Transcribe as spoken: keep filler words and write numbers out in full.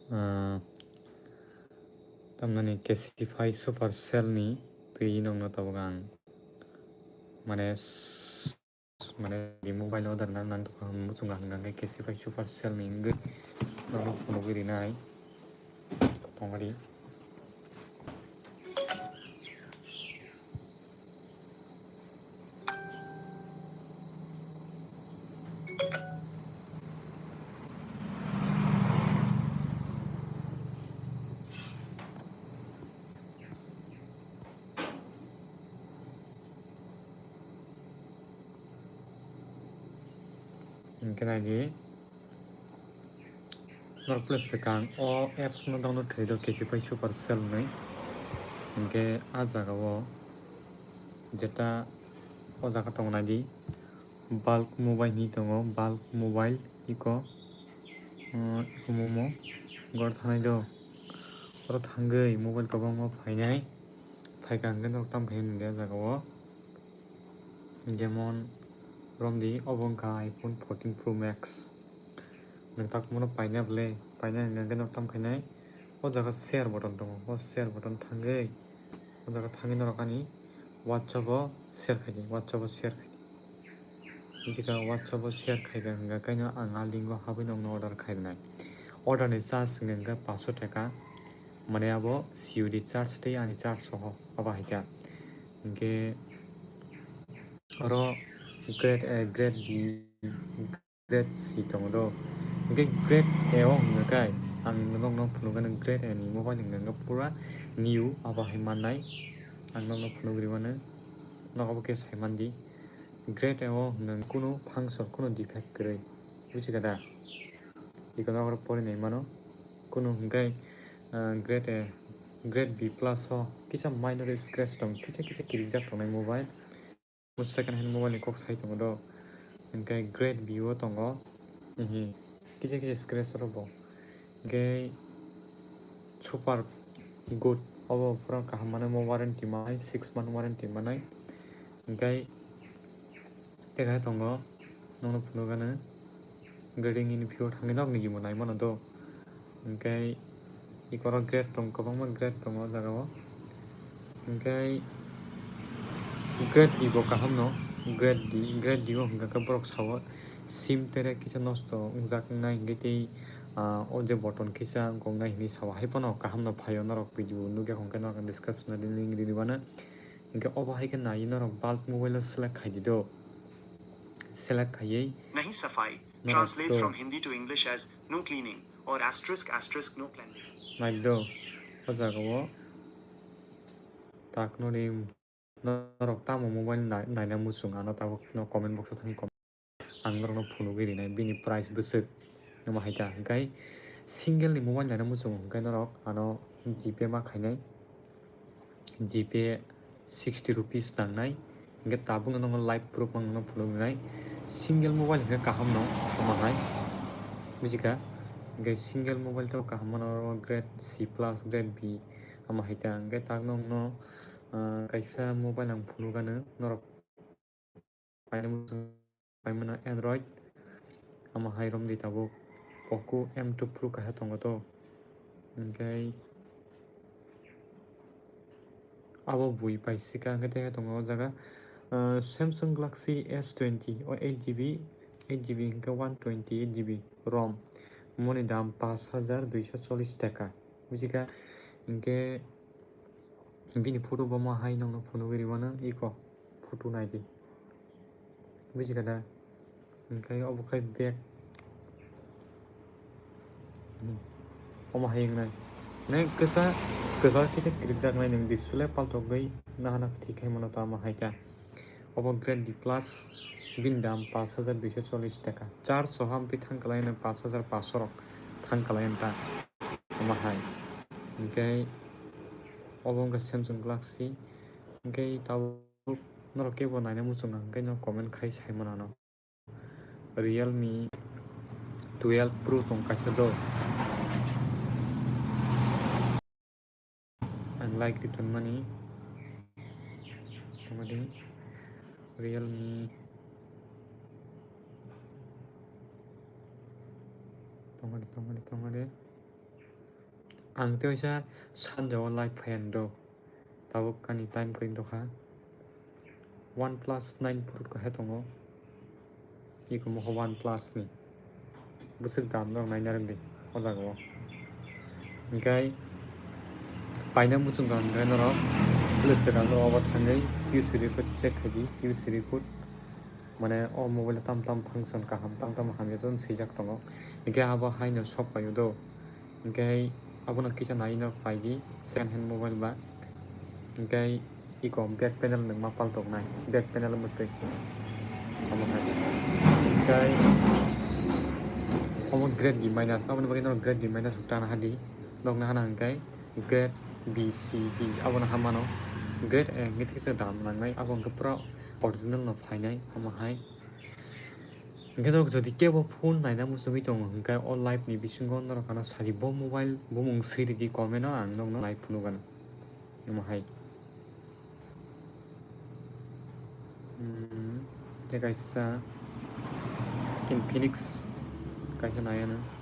Ah, tamnani Casify Super Cell ni twi nongno tabuk ang mane, mane di mobile order na nang tongkha hwnwi muchungo, hwnka hwnkhe Casify Super Cell ni wngwi nokno phunugwi rinai tongmani. Hwnkhe naidi, norok plus swkang o apps no download khlai do, Casify Super Cell hwnwi. Hwnkhe ah jaga o jeta o jaga tongo naidi, bulk mobile hinwi tongo, bulk mobile iko, uh, iko momo gor thanai do. Oro thangwi mobile kwbangma phainai, phaikha hwnkhe norok tamo khe nini ah jaga o. Jemon, romdi, obo wngkha iPhone fourteen Pro Max. Nwng tak mono paina bwle, paina hwnkhe nwng tam khainai. O jaga share button tongo, o share button thangwi, o jaga thangwi norok ani WhatsApp o share khaidi, WhatsApp o share khaidi. Jika WhatsApp o share khaikha hwnkha kaino ang a link o habwi nokno order khainai. Order ni charge hwnkha paanch sho taka, mane abo C O D charge tei ani charge soho, abo hai kha. Hwnkhe oro grade A, grade B, grade C tongo do. Hwnkhe grade A o hwnkha khe ang nokno phunukgano grade A ni mobile hwnkha khe pura new, abo hai mannai. Ang nokno phunugwi rwmano, nogo bo khe sai mandi. Grade A o hwnkha khe kunu function, kunu defect kwrwi, buji kha da? Iko nogo porinai mano, kunu hwnkhe, ah, grade A, grade B plus o kisa minor scratch tong, kisa kisa kirikjak tongnai mobile. Mo second hand mobile ni kok sai tongo do. Hwnkhe grade B o tongo. Ehe, kisa kisa scratch rok bo. Hwnkhe super good, obo pura kaham mane, mo warranty manai, six month warranty manai. Hwnkhe tei khe tongo, nokno phunukgano grading in view thangwi nokni gimbo naimano do. Hwnkhe ikorok grade tong, kwbangma grade tongo o jaga o. Hwnkhe grade D bo kaham no, grade D, grade D o hwnkha khe borok sao sim tere kisa nosto wngjak wngnai hwnkhe tei, ah, o je button kisa gongnai hinwi sao, hai phano kaham no phaio, norok video nukya hwnkhe norok description o link rini bana. Hwnkhe obo hai khe naiwi norok bulk mobile o select khai di do. Select khaiwi नहीं सफाई norok translates to from Hindi to English as no cleaning or asterisk asterisk no cleanliness. Nai do, o jaga o tak no rim, norok tamo mobile nai-, naina muchung, ano tabuk no comment box o thangwi comment. Ang norokno phunugwi rinai bini price bwswk, omo hai kha. Hwnkhe single ni mobile naina muchungo hwnkhe norok ano GPay ma khainai, GPay sixty rupees nangnai. Hwnkhe tabukno nono live proof ang nono phunuknai. Single mobile hwnkhe kaham no, omo hai, buji kha? Hwnkhe single mobile to kaham mano, grade C plus, grade B, omo hai ta. Hwnkhe tak nokno, ah, kaisa mobile ang phunukgano norok. Paimano, paimano Android. Omo hai romdi tabuk Poco M two Pro kaisa tongo to. Hwnkhe abo bui paisika hwnkhe tei tongo o jaga, ah, Samsung Galaxy S twenty o eight GB, eight GB hwnkhe one twenty eight GB ROM. Moni dam paanch hajar duiso chollish taka. Bujikha hwnkhe bini photo bo ma hai nokno phunugwi rwmano iko. Photo nai di. Buji kha da? Hwnkhe obo khai back. Hmm. Omo hai wngnai. Nai kwsa, kwsa kisa kirikjaknai nwng display paltogwi nahana thik khai mano tamo hai kha. Obo grade D plus, bini dam paanch hajar duiso chollish taka. Charge soha amtwi thang kalai nw paanch hajar paanch sho rok thang kalai ta. Omo hai. Hwnkhe obo wngkha Samsung Galaxy. Hwnkhe tabuk norok kebo naina muchungo hwnkhe no comment khai sai mano ano. Realme twelve Pro tong kaisa do. Ang like return mani. Tongmani Realme. Tongmani, tongmani, tongmani. Ang tei waisa sanja o live phaiya do. Tabuk ani time kwrwi wngtokha. OnePlus nine Pro kaisa tongo. Iko mokho OnePlus ni. Bwswk dam norok naina rwngdi o jaga o. Hwnkhe paina muchung kha hwnkhe norok Play Store o obo thangwi Q C code check khaidi, Q C code. Mane o mobile o tam tam function kaham, tam tam hamya swijak tongo. Hwnkhe abo haino sok paio do. Hwnkhe abono kisa nai no paidi second hand mobile ba. Hwnkhe iko back panel nwng ma paltoknai, back panel mwtwi. Omo hai. Hwnkhe omo grade D minus, aboni bagwi no grade D minus rok tana hadi. Nokna hana hwnkhe grade B C D abono hamano. Grade A hwnkhe kisa dam nangnai, abo hwnkhe pura original no phainai, omo hai. Hwnkhe norok jodi kebo phone naina muchungwi tongo hwnkhe o live ni bisingo norok ano sadi bo mobile bumung swi ridi comment o, ang nokno live phunukgano. Omo hai. Hmm, tei kaisa Infinix kaisa nai ano.